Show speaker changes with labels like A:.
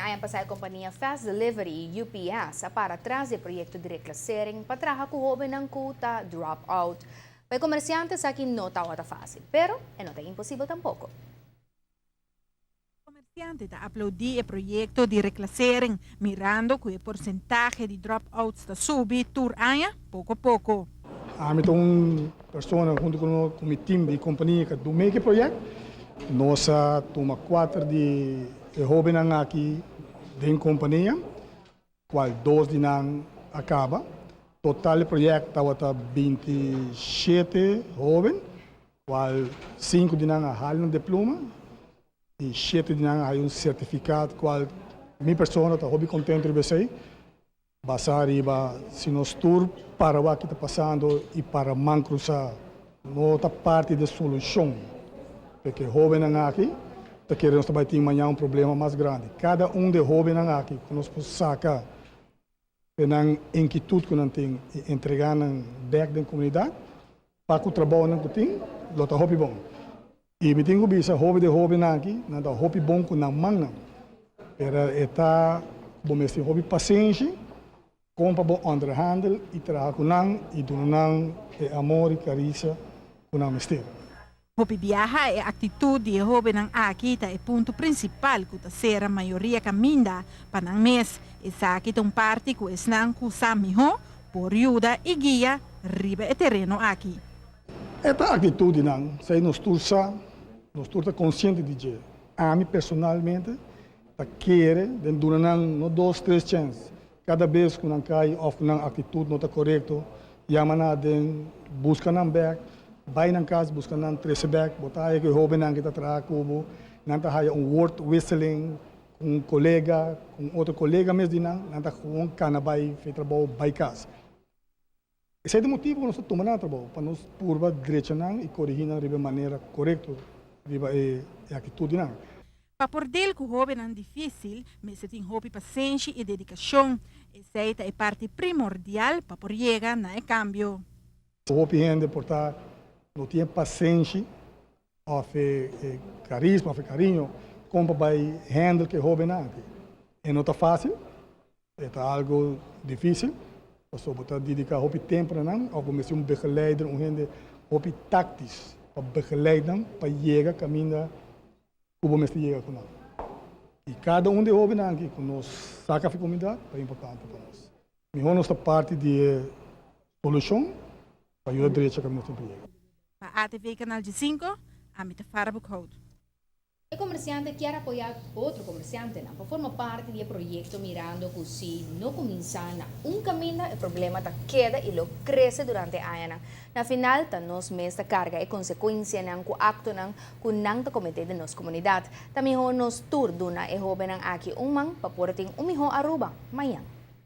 A: Aña pasa e compania Fast Delivery y UPS a para tras di e proyecto di reclassering pa traha cu hobennan cu ta drop out. Pa e comerciante esaki no tawata facil, pero e no ta imposibel tampoco.
B: Comerciante ta aplaudi e proyecto di reclassering, mirando cu e porcentahe di drop outs ta subi tur aña poco poco.
C: Ami ta un persona hunto cu mi team di compania cu a duna e proyecto. Nos a tuma cuater di e hobennan aki den compania, cual dos di nan a caba. Total e proyecto tabata 27 hoben, cual 5 di nan a haya un diploma y 7 di nan a haya un certificado, cual mi persona ta hopi contento di esey. Basa ariba si nos tur para loke ta pasando y para man crusa no ta parti di solucion. Pasobra hobennan aki, ta kere nos tambe tin mañan un problema mas grandi. Cada un di e hobennan aki, cu nos por saca nan inkietud cu nan tin y entrega nan back na comunidad, pa cu trabou nan tin, lo ta hopi bon. Y mi tin cu bisa hopi di hobennan aki, nan ta hopi bon cu nan man nan. Pero e ta bo mester hopi pasenshi, con pa bo onderhandel y traha cu nan y duna nan e amor y caricia cu nan mester.
B: Hopi biaha e actitud di e hobennan aki ta e punto principal cu ta cera mayoria caminda pa nan mes. Esaki ta un parti cu esnan cu sa miho por yuda y guia riba e tereno aki.
C: E ta actitud nan, esey nos tur sa, nos tur ta consciente di dje. Ami personalmente ta kere den duna nan no dos, tres chance. Cada bes cu nan cay of cu nan actitud no ta corecto, yama nan den, busca nan back, bay nan cas, busca nan trece back, bo ta haya cu e hobennan cu ta traha cu bo, nan ta haya un woordwisseling cu un colega, cu otro colega mes di nan, nan ta gewoon cana bay fe trabou bay cas. Esey ta e motibo cu nos ta tuma nan trabou, pa nos purba drecha nan y corigi nan riba manera corecto, riba e actitud di nan.
B: Pa por deal cu hobennan dificil, mester tin hopi pasenshi y dedicacion. Esey ta e parti primordial pa por yega na e cambio.
C: Hopi hende por ta no tin pasenshi of e carisma of e cariño con pa bay handle cu e hobennan aki. E no ta facil, e ta algo dificil, pasobra bo ta dedica hopi tempo na nan, of bo mester un begeleider, un hende hopi tactisch pa begeleid nan pa yega caminda cu bo mester yega cu nan. Y cada un di e hobennan aki cu nos saca for di comunidad ta importante pa nos. Miho nos ta parti di e solucion pa yuda drecha caminda nos yega.
B: Pa ATV Canal 5, ami ta Farah Boekhout.
A: E comerciante kier apoya otro comerciantenan pa forma parti di e proyecto, mirando cu si no cuminsa na un caminda, e problema ta keda y lo crece durante añanan. Na final, ta nos mes ta carga e consecuencianan cu actonan cu nan ta comete den nos comunidad. Ta miho nos tur duna e hobennan aki un man pa por tin un miho Aruba mañan.